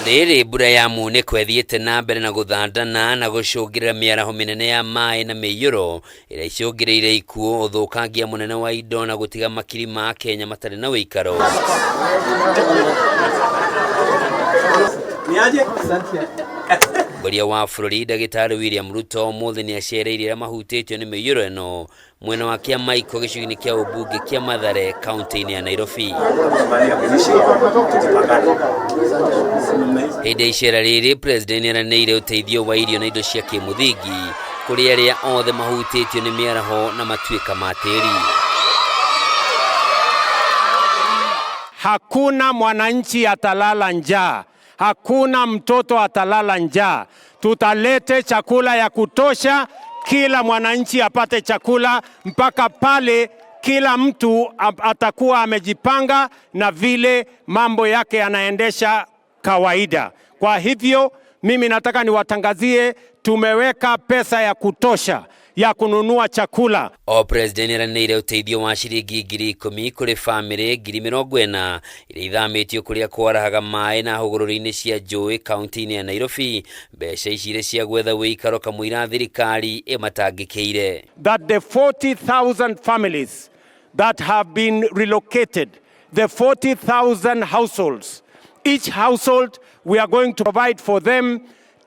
Rĩrĩ mbura ya munĩko ĩthiĩte na mbere na gũthandana na gũcũngĩrĩra mĩaraho mĩnene ya maĩ na mĩiyũro ĩrĩa icũngĩrĩire ikuũ, ũthũkangia mũnene wa indo na gũtiga makiri ma Kenya matarĩ na ũikaro. Mũtongoria wa bũrũri Ndagĩtarĩ William Ruto ũmũthĩ nĩ acereire arĩa mahutĩtio nĩ mĩiyũro ĩno mwena wa Kĩamaiko gĩcigo-inĩ kĩa ũmbunge kĩa Mathare kaunti-inĩ ya Nairobi. Hĩndĩ ya icera rĩrĩ, President nĩeranĩire ũteithio wa irio na indo cia kĩmũthingi kũrĩ arĩa othe mahutĩtio nĩ mĩaraho na matuĩka ma tĩri. Hakuna mwananchi atalala njaa, hakuna mtoto atalala njaa. Tutalete chakula ya kutosha, kila mwananchi apate chakula mpaka pale kila mtu atakuwa amejipanga na vile mambo yake yanaendesha kawaida. Kwa hivyo mimi nataka niwatangazie, tumeweka pesa ya kutosha ya kununua chakula. O President nĩeranĩire ũteithio wa ciringi 10,000 kũrĩ bamĩrĩ 40,000 iria ithamĩtio kũrĩa kwarahaga maĩ na hũgũrũrũ-inĩ cia njũĩ kaunti-inĩ ya Nairobi. Mbeca ici irĩ cia gwetha ũikaro kamũira thirikari ĩmatangĩkĩire. That the 40,000 families that have been relocated, the 40,000 households, each household we are going to provide for them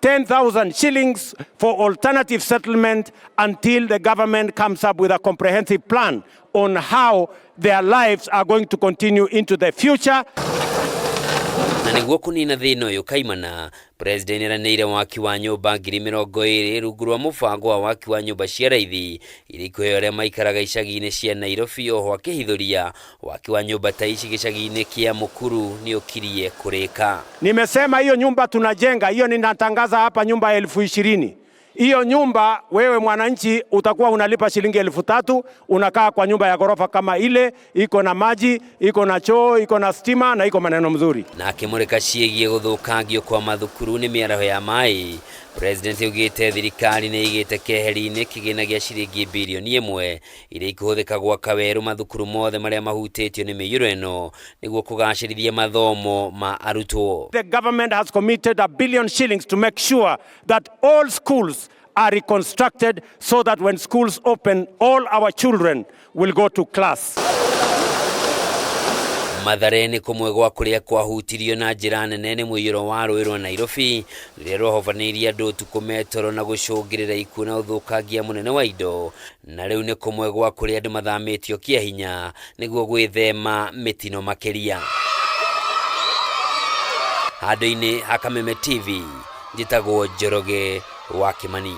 10,000 shillings for alternative settlement until the government comes up with a comprehensive plan on how their lives are going to continue into the future. Na nĩguo kũnina thĩna ũyũ kaimana, President nĩeranĩire waki wa nyũmba 20,000 rungu rwa mũbango wa waki wa nyũmba cia raithi iria ikũheo arĩa maikaraga icagi-inĩ cia Nairobi. Oho akĩhithũria waki wa nyũmba ta ici gĩcagi-inĩ kĩa Mukuru nĩ ũkirie kũrĩka. Nimesema hiyo nyumba tunajenga, hiyo ninatangaza hapa, nyumba 20,000. Hiyo nyumba wewe mwananchi utakuwa unalipa shilingi 3,000, unakaa kwa nyumba ya ghorofa kama ile, iko na maji, iko na choo, iko na stima na iko maneno mzuri. Na akĩmũrĩka ciĩgiĩ gũthũkangio kwa mathukuru nĩ mĩaraho ya maĩ, President augĩte thirikari nĩ ĩigĩte keheri-inĩ kĩgĩna gĩa ciringi 1 birioni iria ikũhũthĩka gwaka werũ mathukuru mothe marĩa mahutĩtio nĩ mĩiyũro ĩno nĩguo kũgacĩrithia mathomo ma arutwo. The government has committed 1 billion shillings to make sure that all schools are reconstructed so that when schools open, all our children will go to class. Mathare nĩ kũmwe gwa kũrĩa kwahutirio na njĩra nene nĩ mũiyũro wa rũĩ rwa Nairobi rũrĩa rwahobanĩirie andũ ũtukũ metoro na gũcũngĩrĩra ikuũ na ũthũkangia mũnene wa indo, na rĩu nĩ kũmwe gwa kũrĩa andũ mathamĩtio kĩa hinya nĩguo gwĩthema mĩtino makĩria. Handũ-inĩ ha Kameme TV, njĩtagwo Njoroge wa Kimani.